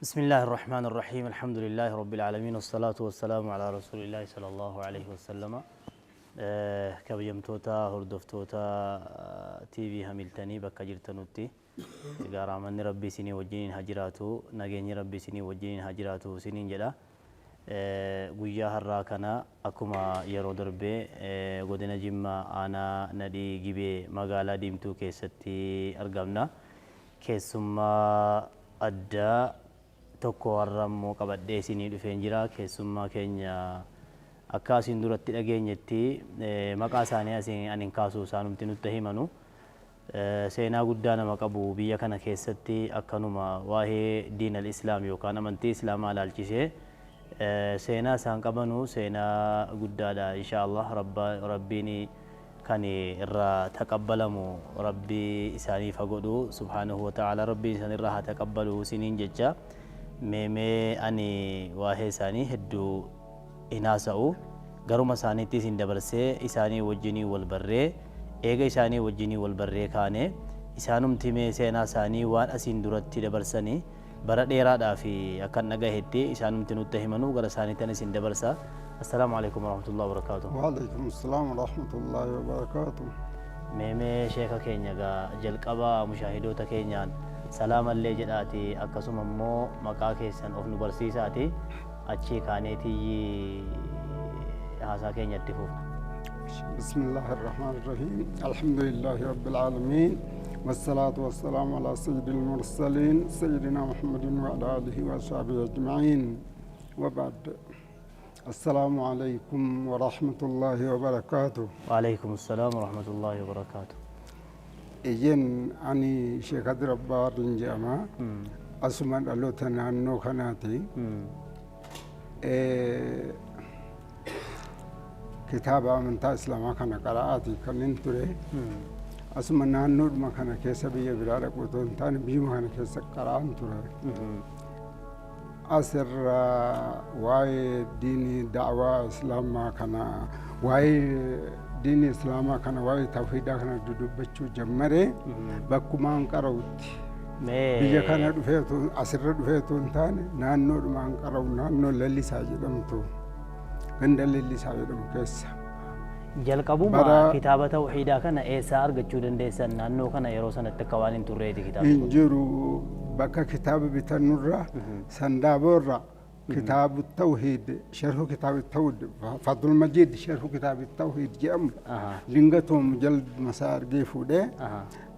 بسم الله الرحمن الرحيم، الحمد لله رب العالمين، والصلاة والسلام على رسول الله صلى الله عليه وسلم. Kabajamtoota hordoftoota TV Hamiltanii bakka jirtanutti, egaa rahmanni Rabbii isinii wajjiniin haa jiraatu, nageenyi Rabbii isinii wajjiniin haa jiraatu isiniin jedha. Guyyaa har'aa kana akkuma yeroo darbee godina Jimmaa, aanaa Nadhii Gibee, magaalaa Diimtuu keessatti argamna. Keessummaa addaa tokko har'a immoo qabadhee isinii dhufeen jira. Keessummaa keenya akka asiin duratti dhageenyetti, maqaa isaanii asiin ani hin kaasu, isaanumti nutti himanu. Seenaa guddaa nama qabu biyya kana keessatti, akkanuma waa'ee diinal islaam yookaan amantii islaamaa ilaalchisee seenaa isaan qabanu seenaa guddaadha. Insha Allah Rabbiin kan irraa taqabbalamu Rabbi isaaniif haa godhu. Subhaanahu wa ta'ala Rabbiin isaan irraa haa taqabbalu isiniin jecha. Meemee ani waa'ee isaanii hedduu hin haasa'u, garuma isaaniitti isin dabarsee isaanii wajjinii wal barree, eega isaanii wajjinii wal barree kaane isaanumti mee seenaa isaanii waan asiin duratti dabarsanii bara dheeraadhaa fi akkan dhagahetti isaanumti nutti himanuu gara isaaniitti isin dabarsa. Assalaamu alaikum warahmatullahi wabarakaatuh. وعليكم السلام ورحمة الله وبركاته. Meemee sheeka keenya gaa jalqaba mushaahidoota keenyaan salaamallee jedhaati, akkasuma immoo maqaa keessan of nu barsiisaati, achii kaaneetiyyi haasaa keenyatti fufna. بسم الله الرحمن الرحيم، الحمد لله رب العالمين، والصلاة والسلام على سيد المرسلين سيدنا محمد وعلى آله وصحبه أجمعين، وبعد، السلام عليكم ورحمة الله وبركاته. وعليكم السلام ورحمة الله وبركاته. إجن أني شيخ ربار جامع أسمان ألوتنا naannoo kanaati. Kitaaba amantaa islaamaa kana qara'aati kan inni ture. Asuma naannoodhuma kana keessa, biyya biraa dhaqu otoo hin taane biyyuma kana keessa qara'aan ture. Asirraa waa'ee diinii da'waa islaamaa kana, waa'ee diinii islaamaa kana, waa'ee tawhiidaa kana dudubbachuu jammare bakkumaan qara'utti. Biyya kana dhufee asirra dhufee otoo hin taane naannoodhumaan qara'u, naannoo Lallisaa jedhamtu, ganda Lallisaa jedhamu keessa. Jalqabuma kitaaba tawhiidaa kana eessaa argachuu dandeessan? Naannoo kana yeroo sanatti akka waan hin turreeti kitaabni Hin jiru. Bakka kitaaba bitannurra, Sandaaboorra, kitaabu tawhiid, sharhu kitaabi tawhiid, Fadlul Majiid sharhu kitaabi tawhiid jedhamu lingatoo mujallad masaa argee fuudhee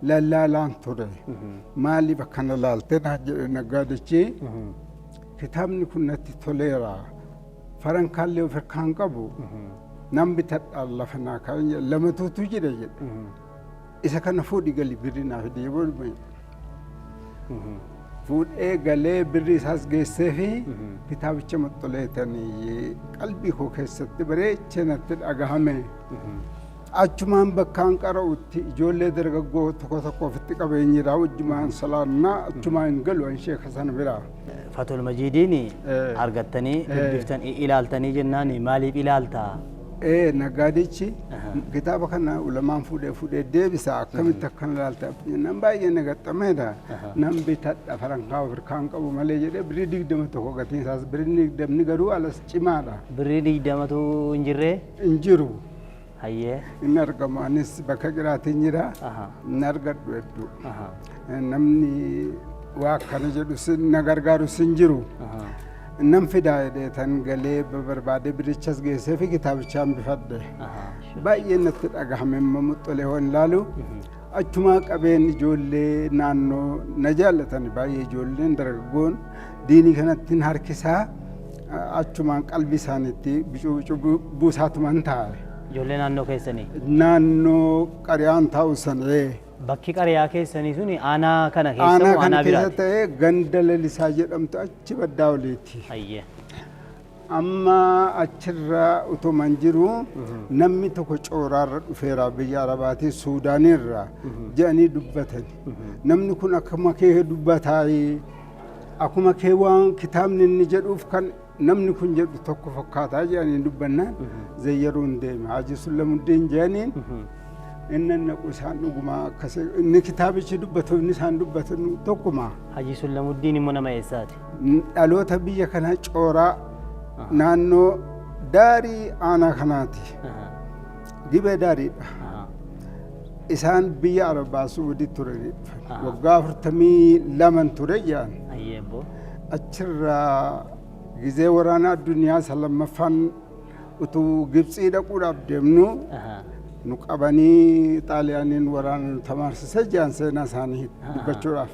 lallaalaan ture. Maaliif akkana laaltee naa jedhe naggaadichi. Kitaabni kun natti toleera. Farankaallee of harkaan qabu. Nan bitadha, lafa naa kaa'in jedhe, lamatuutu jira jedhe. Isa kana fuudhi gali, birri naa fide jedhe. Fuudhee galee birri isaas geessee fi kitaabicha maxxoleetanii qalbii koo keessatti bareechee natti dhagahame. Achumaan bakkaan qara'utti ijoollee dargaggoo tokko tokko ofitti qabeenyiraa wajjumaan salaannaa, achumaan hin galu an sheeka sana biraa. Fatul Majiidiin argattanii dubbiftan ilaaltanii jennaan maaliif ilaaltaa? Ee, naggaadichi kitaaba kana ulamaan fuudhee fuudhee deebisa, akkamitti akkana ilaalta jennaan baay'ee na gaxxameedha. Nan bitadha, farankaa of harkaan qabu malee jedhee, birrii 20 tokko gatiin isaas birrii 20 garuu alas cimaadha. Birrii 20tu hin jirree? Hin jiru. Hayyee. Inni argamu anis bakka jiraatiin jira. Hin argadhu hedduu. Namni waa akkana jedhu na gargaarus hin jiru. Nan fidaa jedhee tan galee barbaadee birichas geessee fi kitaabichaan bifadhe. Baay'ee natti dhagahame immoo muxxolee hoon ilaalu. Achumaa qabeen ijoollee naannoo na jaallatan baay'ee, ijoolleen dargaggoon diinii kanatti harkisaa, achumaan qalbii isaaniitti bicuu bicuu buusaatuman taa'e. Ijoollee naannoo keessanii? Naannoo qariyaan taa'u sana. Bakki qariyaa keessanii suni aanaa kana keessa Aanaa moo kana aanaa keessa biraati? ta'ee ganda Lalisaa jedhamtu achi baddaa oliiti. Amma achirra utuman jiru namni tokko cooraarra dhufeera biyya Arabaatii, Suudaaniirra jedhanii dubbatan. Namni kun akkuma kee dubbataayi, akkuma kee waan kitaabni inni jedhuuf kan namni kun jedhu tokko fakkaataa jedhanii dubbannaan zayyaruun deeme. Haji Sullamuddin jedhaniin. Inni naqu isaan dhugumaa akkas inni kitaabichi dubbatu inni isaan dubbatu tokkuma. Hajii Sullamuddiin immoo nama eessaati? Dhaloota biyya kanaa Cooraa naannoo Daarii aanaa kanaati. Gibee Daariidha. Isaan biyya Arabaa Suudii turanii dhufan. Waggaa 42 ture jedhan. Ayyee abboo. Achirraa gizee waraana addunyaa isa lammaffaan utuu Gibxii dhaquudhaaf deemnu nu qabanii Xaaliyaaniin waraana nu tamaarsise jedhan seenaa isaanii dubbachuudhaaf.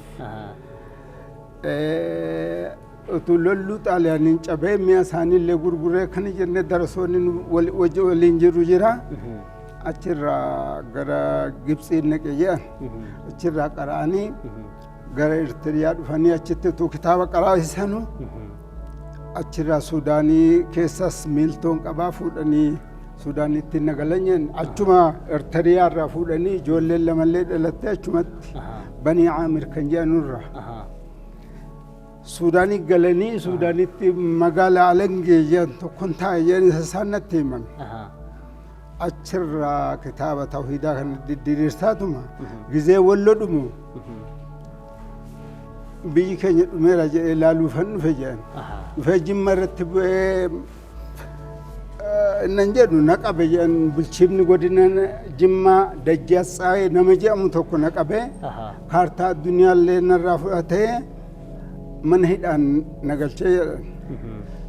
Utuu lolluu Xaaliyaaniin cabee mi'a isaanii illee gurguree kana jennee darasoonni nu waliin jiru jira. Achirraa gara Gibxii naqe jedhan. Achirraa qara'anii gara Ertiriyaa dhufanii achitti utuu kitaaba qaraasisanu achirraa Suudaanii keessas miiltoon qabaa fuudhanii Suudaanitti nagalan jedhan. Achuma Ertiriyaa irraa fuudhanii ijoolleen lamallee dhalattee achumatti Banii Aamir kan jedhanurra. Suudaanii galanii Suudaanitti magaalaa Alangee jedhan tokkon taa'e jedhan isa isaan natti himan. Achirraa kitaaba tawhiidaa kana didiriirsaatuma gizee wallo dhumu biyyi keenya dhumeera jedhee ilaaluufan dhufe jedhan. Dhufee Jimma irratti bu'ee innan jedhu na qabe jedhan bulchiifni godina Jimmaa Dajjaas Tsaayee nama jedhamu tokko na qabe kaartaa addunyaallee narraa fudhatee mana hidhaan na galchee jedhan.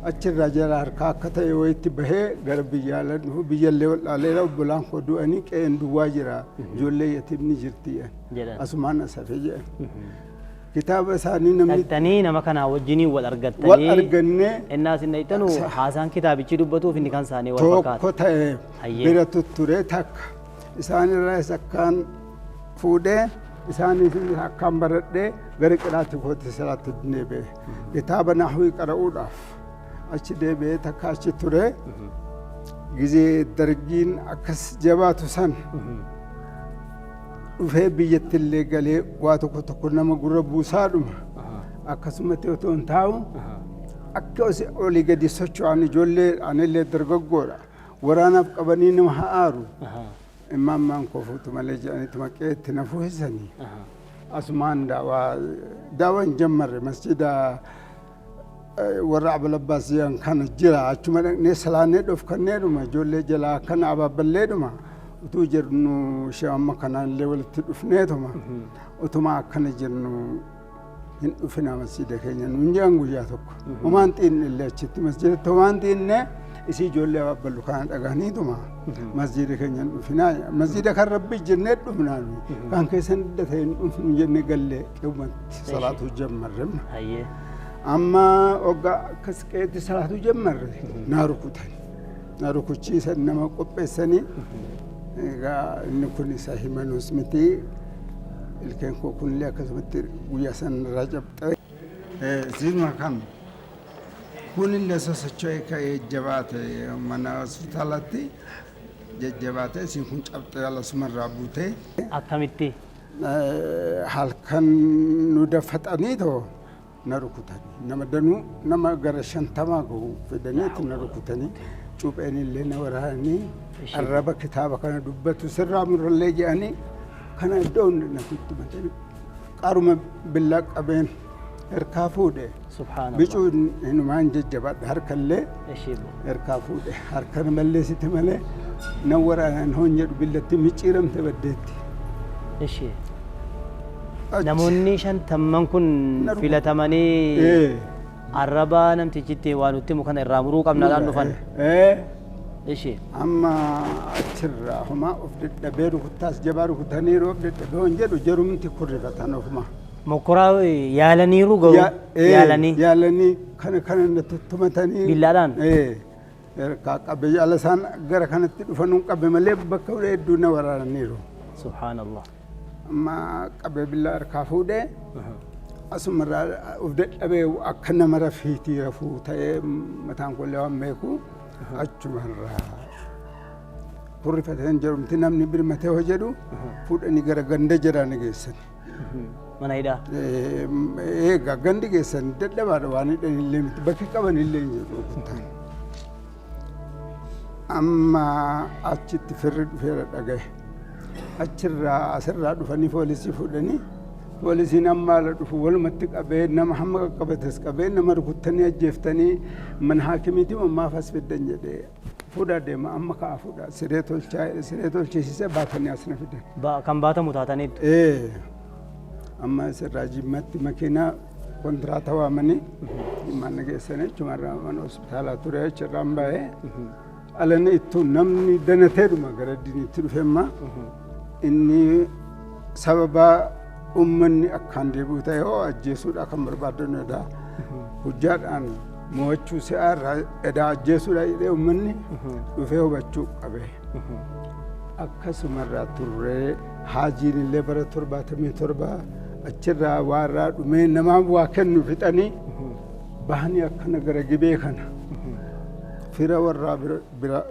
Achirraa jara harkaa akka ta'e wayitti bahee gara biyya ala dhufu biyyallee wal'aaleera obbolaan koo du'anii qe'een duwwaa jira ijoollee yatiimni jirti jedhan. Asumaan as hafe jedhan. Kitaaba isaanii namni Dhaqxanii nama kanaa wajjiniin wal argattanii wal argannee Innaa isin dhaqxanu haasaan kitaabichi dubbatuuf inni kan isaanii wal fakkaata. Tokko ta'e Hayyee. bira tutturee takka isaan irraas akkaan fuudhee isaanis akkaan baradhee gara qiraatti kootti salaatti deebi'e. Kitaaba nahwii qara'uudhaaf achi deebi'ee takka achi ture. Gizee dargiin akkas jabaatu san dhufee biyyatti illee galee waa tokko tokko nama gurra buusaadhuma. Akkasumatti otoo hin taa'u akka olii gadi socho'an ijoollee anillee dargaggoodha. Waraanaaf qabanii nama ha'aaru. Immaammaan koo fuutu malee jedhaniitu maqee itti na fuuhisanii. Asumaan daawaa daawaa hin jammarre masjida warra Abalabbaas jedhan kana jira. Achuma dhaqnee salaannee dhofkanneedhuma ijoollee jalaa akkana abaabballeedhuma utuu jirnu ishee amma kanaan illee walitti dhufneetuma utuma akkana jirnu hin dhufina masjida keenya nuun jedhan guyyaa tokko. Homaan xiinne illee achitti masjidatti homaan xiinne isii ijoollee abaabballu kana dhagahaniituma masjida keenya hin dhufinaa masjida kan rabbi jennee dhufnaa nuyi kan keessan hidda ta'e hin dhufnu jennee gallee qe'umatti salaatuu jammarre. Hayyee. Amma waggaa akkas qe'eetti salaatuu jammarre naa rukutan. Na rukuchiisan nama qopheessanii egaa inni kun isa himanuus miti ilkeen koo kunillee akkasumatti guyyaa san irraa cabxe. Siinuma kan kunillee sosocho'ee ka'ee jabaate mana hospitaalatti jajjabaate isiin kun cabxee alasumarraa buutee. Akkamitti? Halkan nu daffaxanii too na rukutanii nama danuu nama gara 50 gahu fidaniitti na rukutanii cuupheen illee na waraananii arraba kitaaba kana dubbatu sirraa murallee jedhanii kana iddoo hunda na tuttumatanii qaruma billaa qabeen harkaa fuudhe. Subhaanallah. Bicuu hinumaan jajjabaadha harkallee Ishii. harkaa fuudhe harka na balleessite malee nan waraanan hoon jedhu billatti micciiramte baddeetti. Ishii. Namoonni 50 kun filatamanii arraba namtichitti waa nutti himu kana irraa muruu qabnaadhaan dhufan. Ishii. Amma achirraa homaa of dadhabee rukuttaas jabaa rukutaniiru of dadhabee hoon jedhu jarumti kurrifatan ofuma. Mokkoraa yaalaniiru garuu yaalanii. Yaalanii kana kana na tuttumatanii. Billaadhaan? Harkaa qabe ala isaan gara kanatti dhufanuun qabe malee bakka hedduu na waraananiiru. Subhaanallah. Amma qabee billaa harkaa fuudhee asumarraa of dadhabee akka nama rafiitii rafuu ta'ee mataan kollee waan beeku achumarraa kurrifateen jedhumti namni birmatee hoo jedhu fuudhanii gara ganda jiraa na geessan. Mana hidhaa. Egaa gandi geessan dadhabaadha waan hidhan illee miti bakki qaban illee hin jiru rukuttaan. Amma achitti firri dhufeera dhagaye. Achirraa asirraa dhufanii poolisii fuudhanii, poolisiin amma ala dhufu walumatti qabee, nama hamma qaqqabates qabee, nama rukuttanii ajjeeftanii mana haakimiitii maaf as fiddan jedhee, fuudhaa deema, amma ka'a fuudhaa, siree tolchaa, siree tolchisiisee baatanii as na fidan. Kan baatamu taataniittu. Ee, amma asirraa Jimmatti makiinaa kontiraata waamanii Jimmaan na geessanii, achumarraa mana hospitaalaa ture, achirraan bahee alana ittuu namni danateedhuma gara diinitti dhufe. Amma inni sababa ummanni akkaan deebi'u ta'e hoo ajjeesuudha kan barbaadanidha. Hujjaadhaan mo'achuu si'aa irraa edaa ajjeesuudha jedhee ummanni dhufee hubachuu qabe. Akkasumarraa turree haajiin illee bara 77 achirraa waa irraa dhumee namaaf waa kennu fixanii bahanii akkana gara Gibee kana fira warraa bira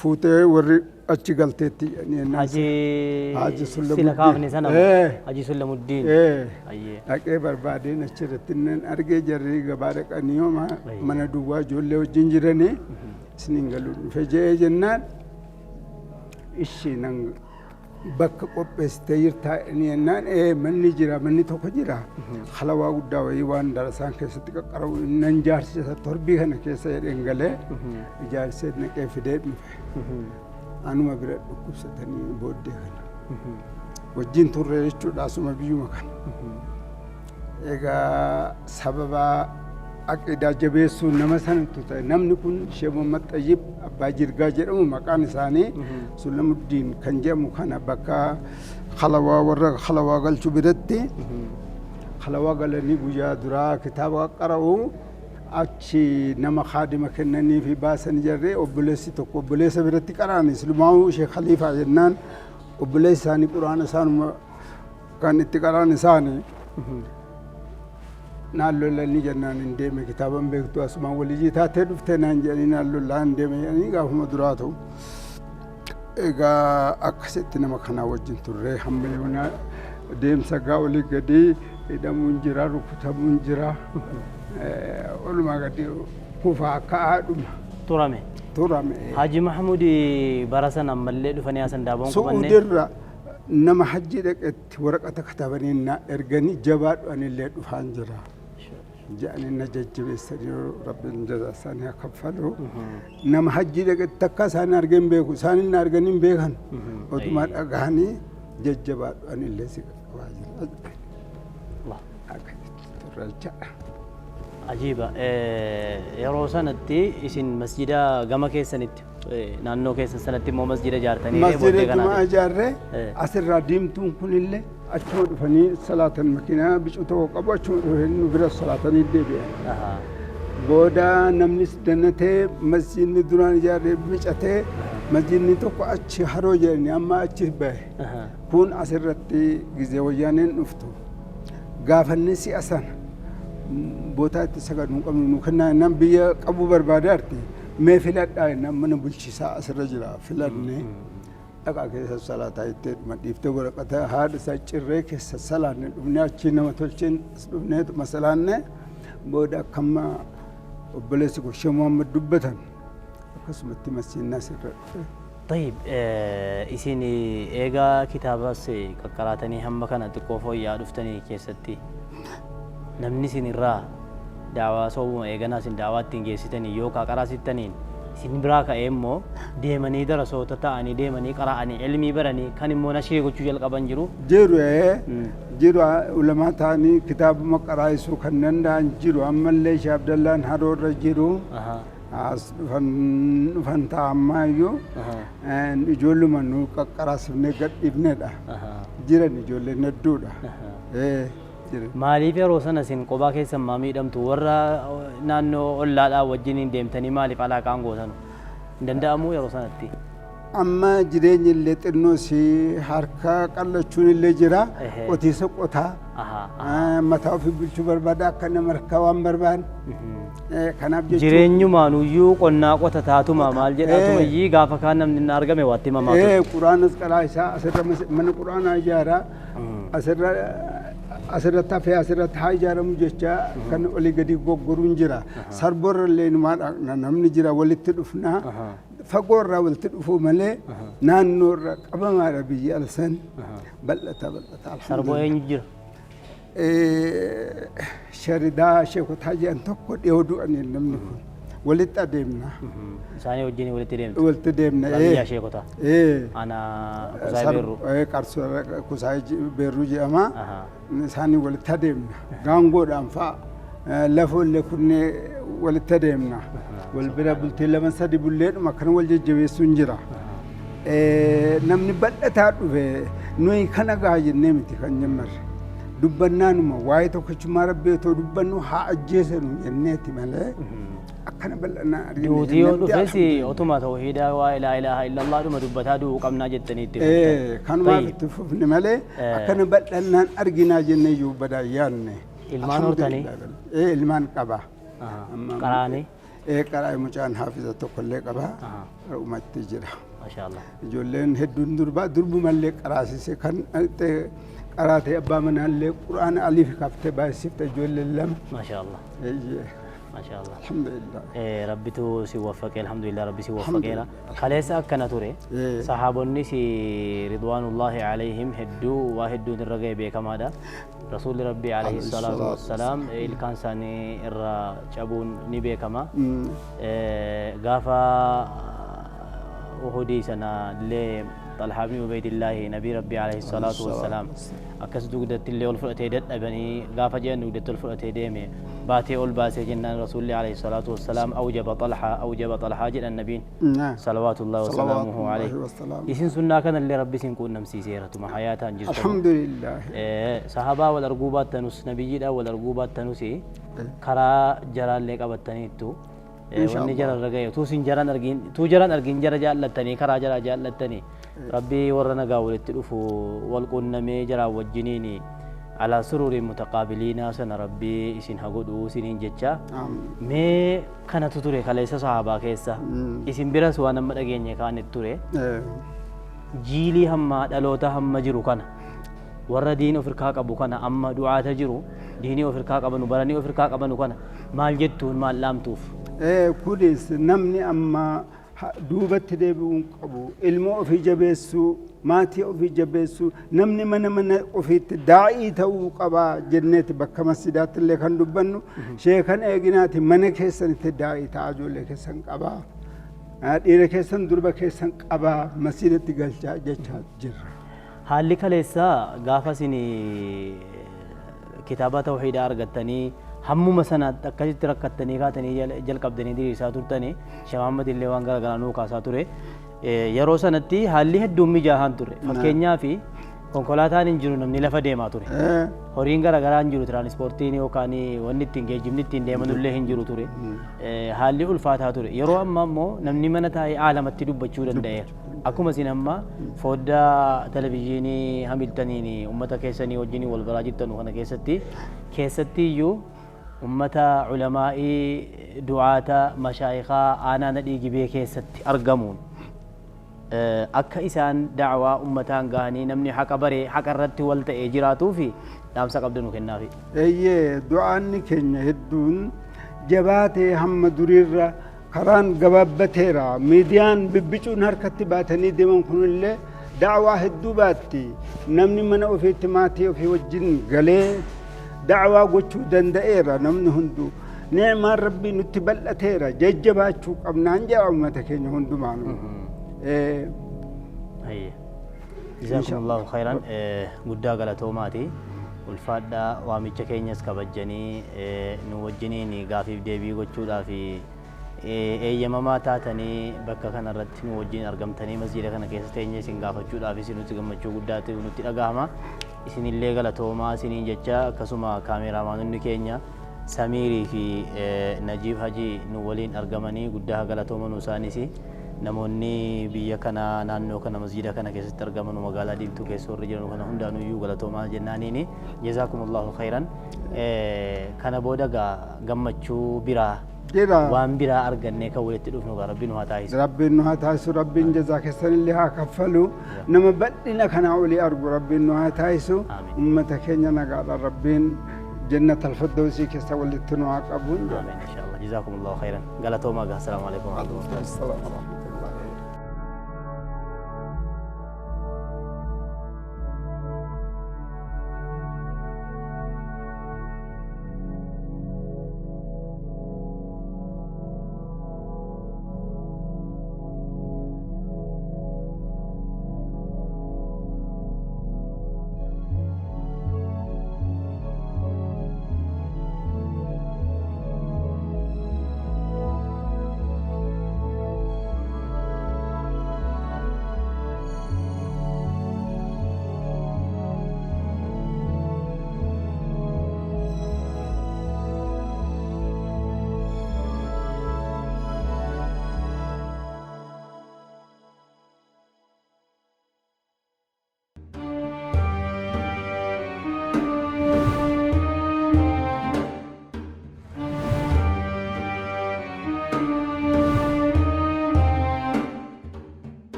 fuutee warri achi galteetti jedhanii. Haji Haji sila Sullamuddin. Kaafne sana moo? Ee. Haji Sullamuddin. Ee. Ayyee. Dhaqee barbaadeen achirratti nan argee, jarri gabaa dhaqanii homaa Ayyee. mana duwwaa ijoollee wajjin jiranii, isiniin galuu dhufe je'ee jennaan, ishii nan bakka qopheessitee jirtaa inni jennaan, ee manni jira, manni tokko jira, halawaa guddaa wayii waan darasaan keessatti qaqqarabu nan jaarsisa torbii kana keessa jedheen, galee ijaarsee naqee fidee dhufe. Anuma bira dhukkubsatanii booddee kana wajjin turre jechuudha, asuma biyyuma kana. Egaa sababa aqidaa jabeessuu nama sanatu ta'e. Namni kun Sheekh Muhammad Xayyib Abbaa Jirgaa jedhamu maqaan isaanii. Sulamuddiin kan jedhamu kana bakka halawaa warra halawaa galchu biratti halawaa galanii guyyaa duraa kitaaba qara'u, achi nama kaadima kennanii fi baasan jarree obboleessi tokko obboleessa biratti qara'an. Islumaa'uu Sheekh Khaliifaa jennaan, obboleessi isaanii quraana isaanuma kan itti qara'an isaanii naan lolanii jennaan, hin deeme, kitaaban beektu, asumaan waliyyii taatee dhuftee naan jedhanii, naan lollaa hin deeme jedhanii gaafuma duraa ta'u. Egaa akkasitti nama kanaa wajjin turree hamma yoona deemsa gaa olii gadi hidhamuun jira, rukutamuun jira, olumaa gadi kufaa ka'aadhuma turame. Turame. Haji Mahmud bara sana ammallee dhufanii asan daaboon qubanne. Su'uudirra nama hajji dhaqetti waraqata katabanii na erganii, jabaadhu anillee dhufaan jira jedhanii na jajjabeessanii, rabbiin jazaa isaanii haa kaffalu. Nama hajji dhaqetti akka isaan argeen beeku, isaan hin arganii hin beekan, odumaa dhagahanii, jajjabaadhu anillee si qaqqabaa jira. Allah. Akkasitti turre jechaadha. Ajiiba. Yeroo sanatti isin masjida gama keessanitti, naannoo keessan sanatti immoo masjida ijaartanii Masjida booddee Jumaa kanaati. Ijaarree asirraa diimtuun kunillee achuma dhufanii salaatan, makiinaa bicuu tokko qabu, achuma dhufanii nu bira salaatanii deebi'an. Booda namnis danatee masjidni duraan ijaarree micatee, masjidni tokko achi haroo jedhanii amma achi bahe. Kun asirratti gizee wayyaaneen dhuftu gaafanne si'a sana bootaa itti sagadnu hin qabnu, nu kennaa jennaan, biyya qabuu barbaadaarti, mee filadhaa jennaan, mana bulchiisaa asirra jira filanne, dhaqaa keessa salaataa jettee dhuma dhiiftee, waraqata haadha isaa cirree keessa salaanne dhufnee, achii nama tolcheen as dhufneetuma salaanne. Booda akkamma obboleessi koo Sheekh Muhammad dubbatan akkasumatti masjiidni asirra dhufe. طيب, isin eegaa kitaabas qaqqaraatanii hamma kana xiqqoo fooyya'aa dhuftanii keessatti, namni isin irraa daawaa soobuma eeganaa isin daawaa ittiin geessitanii yookaan qaraasittaniin isin biraa ka'ee immoo deemanii darasoota ta'anii deemanii qara'anii ilmii baranii kan immoo nashrii gochuu jalqaban jiru. Jiru, jiru, ulamaa ta'anii kitaabuma qaraa'isuu kan danda'an jiru. Ammallee Sheekh Abdallaan haroorra jiru. As dhufan ta'a ammaayyuu ijoolluma nu qaqqaraasifnee gadhiifnedha. Jiran ijoolleen hedduudha. Jiran. Maaliif yeroo sana isin kophaa keessan maa miidhamtu? Warra naannoo ollaadhaa wajjiniin deemtanii maaliif alaaqaan gootanu? Hin danda'amuu yeroo sanatti? Amma jireenyi illee xinnoo si harka qallachuun illee jira. Qotiisa qotaa. Mataa ofii bulchuu barbaada, akka nama harkaa waan barbaadu. Kanaaf jechuun. Jireenyumaanuyyuu qonnaa qotataatuma maal jedhaatuma iyyii gaafa kaan namni hin argame waatti himamaa ture. Quraanas qaraa isaa asirra mana quraanaa ijaaraa, asirra asirratti hafee asirratti haa ijaaramu jecha kan olii gadi goggoruun jira. Sarborra illee numaa dhaqna, namni jira, walitti dhufnaa. Fagoo irraa walitti dhufuu malee naannoo irraa qabamaadha biyyi alsan bal'ata bal'ata. Sarboo eenyu jira? Sharidaa sheekotaa jedhan tokko dhiyoo du'anii namni kun walitti adeemna. Isaanii wajjin walitti deemtu. Walitti deemna. Biyya sheekotaa. Ana Kusaayee Beerruu. Qarsoo Kusaayee Beerruu jedhama. Isaanii walitti adeemna. Gaangoodhaan fa'a lafoollee kunnee walitti adeemna. Wal bira bultee lama sadi bulleedhuma akkana wal jajjabeessuun jira. Namni bal'ataa dhufe nuyi kana gaha jennee miti kan jammarre. Dubbannaanuma waa'ee tokkichummaa rabbii otoo dubbannu haa ajjeesanu jenneeti malee akkana bal'annaan argine. Duutii yoo dhufes otuma tawhiidaa waa laa ilaaha illallah dhuma dubbataa du'uu qabnaa jettanii itti fuftan. Kanumaaf itti fufne malee akkana bal'annaan arginaa jennee iyyuu badaa yaadne. Ilmaan hortanii? Ilmaan qaba. Qaraanii? Qaraa mucaan haafiza tokkollee qaba. Umatti jira. Maashaallah. Ijoolleen hedduun durbaa durbumallee qaraasise kan qaraatee abbaa manaallee quraana aliif kaaftee baay'isifte ijoolleen lama. Maashaallah. Maashaallah. Alhamdulillah. Rabbitu si waffaqee alhamdulillah rabbi si waffaqeera. Kaleessa akkana ture. Sahaabonni si ridwaanullahi alayhim hedduu waa hedduun irra ga'e beekamaadha. Rasuulli Rabbii alayhi salaatu wassalaam ilkaan isaanii irra cabuun ni beekama. Gaafa Uhudii sana illee Xalhaa ibn Ubaydillaahi Nabii Rabbii alayhi salaatu wassalaam akkas dugdatti illee ol fudhatee dadhabanii gaafa jedhan dugdatti ol fudhatee deeme baatee ol baasee jennaan Rasuulli alayhi salaatu wassalaam awjaba Xalhaa awjaba Xalhaa jedhan Nabiin salawaatullahi wasalaamuhu alayhi. Isin sunnaa kanallee Rabbi isin quunnamsiiseera tuma hayaataan jirtan. Alhamdulillah. Sahabaa wal arguu baattanus nabiyyiidhaan wal arguu baattanus karaa jaraallee qabattaniittu. Wanni jara irra ga'e utuu isin jaran argin utuu jaran argin jara jaallattanii karaa jaraa jaallattanii Rabbii warra nagaa walitti dhufu wal quunnamee jaraa wajjiniin alaa suruuriin mutaqaabiliinaa sana Rabbii isin ha godhu isiniin jecha mee kanatu ture kaleessa sahaabaa keessa isin biras waan amma dhageenye kaanit ture jiilii hamma dhaloota hamma jiru kana warra diin ofirkaa qabu kana amma du'aata jiru diinii ofirkaa qabanu baranii ofirkaa qabanu kana maal jettuun maal dhaamtuuf? Kunis namni amma duubatti deebi'uu hin qabu. Ilmoo ofii jabeessuu, maatii ofii jabeessuu, namni mana mana ofiitti daa'ii ta'uu qaba jenneeti bakka masjidaatti illee kan dubbannu. Sheekan eeginaati mana keessanitti daa'ii ta'aa ijoollee keessan qabaa. Dhiira keessan durba keessan qabaa masjidatti galchaa jechaa jirra. Haalli kaleessaa gaafa isin kitaaba tawhiidaa argattanii hammuma sana akkasitti rakkattanii kaatanii jalqabdanii diriirsaa turtanii Sheekh Muhammad illee waan garaagaraa nuu kaasaa ture. Yeroo sanatti haalli hedduun mijaahaan ture. Fakkeenyaaf konkolaataan hin jiru namni lafa deemaa ture. Horiin garaagaraa hin jiru tiraanispoortiin yookaan wanni ittiin geejjibni ittiin deeman illee hin jiru ture. Haalli ulfaataa ture. Yeroo ammaa immoo namni mana taa'ee aalamatti dubbachuu danda'eera. Akkuma isin amma foddaa televizyiinii Hamiltaniin uummata keessanii wajjin wal baraa jirtanu kana keessatti keessatti iyyuu uummata ulamaa'ii du'aata mashaayikaa aanaa nadhii gibee keessatti argamuun akka isaan da'waa uummataan gahanii namni haqa baree haqa irratti wal ta'ee jiraatuu fi dhaamsa qabdu nu kennaafi. Eeyyee du'aanni keenya hedduun jabaatee hamma duriirra karaan gabaabbateera. Miidiyaan bibbicuun harkatti baatanii deeman kunillee da'waa hedduu baatti. Namni mana ofiitti maatii ofii wajjin galee da'waa gochuu danda'eera namni hunduu. Ni'maan Rabbii nutti bal'ateera jajjabaachuu qabnaan jedha uummata keenya hundumaanuu. Jazakumullahu khairan guddaa galatoomaati. Ulfaadhaa waamicha keenyas kabajjanii nu wajjiniin gaafiif deebii gochuudhaaf eeyyamamaa taatanii bakka kanarratti nu wajjin argamtanii masjiida kana keessa teenyee isin gaafachuudhaafis nuti gammachuu guddaatu nutti dhagahama. Isinillee galatoomaa isiniin jecha akkasuma kaameeraamaanonni keenya Samiirii fi Najiib Hajii nu waliin argamanii guddaa galatoomanuu isaanis namoonni biyya kana naannoo kana masjiida kana keessatti argamanu magaalaa Diimtuu keessa warri jiran kana hundaanuyyuu galatoomaa jennaaniini jazaakumullahu khairan. Kana booda gammachuu biraa waan biraa argannee kan walitti dhufnu gaa Rabbiin nu haa taasisu. Rabbiin nu haa taasisu, Rabbiin jazaa keessan illee haa kaffalu, nama bal'ina kanaa olii argu Rabbiin nu haa taasisu, uummata keenya nagaadhaan Rabbiin jannata al-firdawsii keessa walitti nu haa qabu. Amiin inshallah. Jazaakumullahu khairan. Galatoomaa gaa. Assalaamu alaikum warahmatullahi. Assalaamu alaikum.